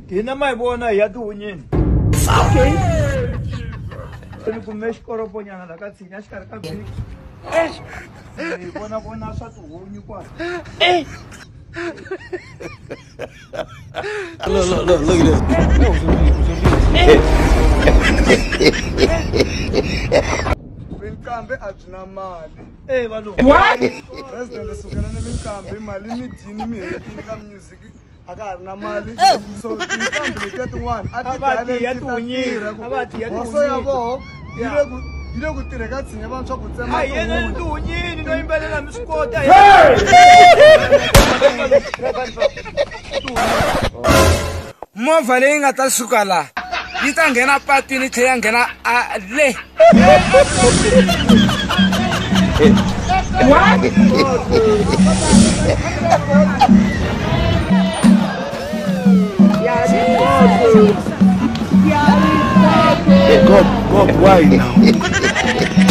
Hina ma hi vona hi ya tihunyini. Okay. Ni kume xikoroponyana la ka tshinya xikarhi ka vhiki. Hi vona vona swa tihunyi kwala. Look, look, look, look at this. Minkambi a byi na mali. Valungu. What? President sukela ni minkambi mali mi dyini mi hetini ka music a ka ha ri na mali. So tinqambi letiya tin'wana a A va ti ya ti tihunyini. tirha ku A va ti ya hoso ya tihunyini. voho yi le ku yi le ku tirhe ka tshinya vantshwa ku tsema A hi yeneni tihunyi. tihunyini no yimbelela mi swi kota. Movha leyi nga ta suka laha yi ta nghena patwini yi tlhela ya nghena a le. What? God, God, why now?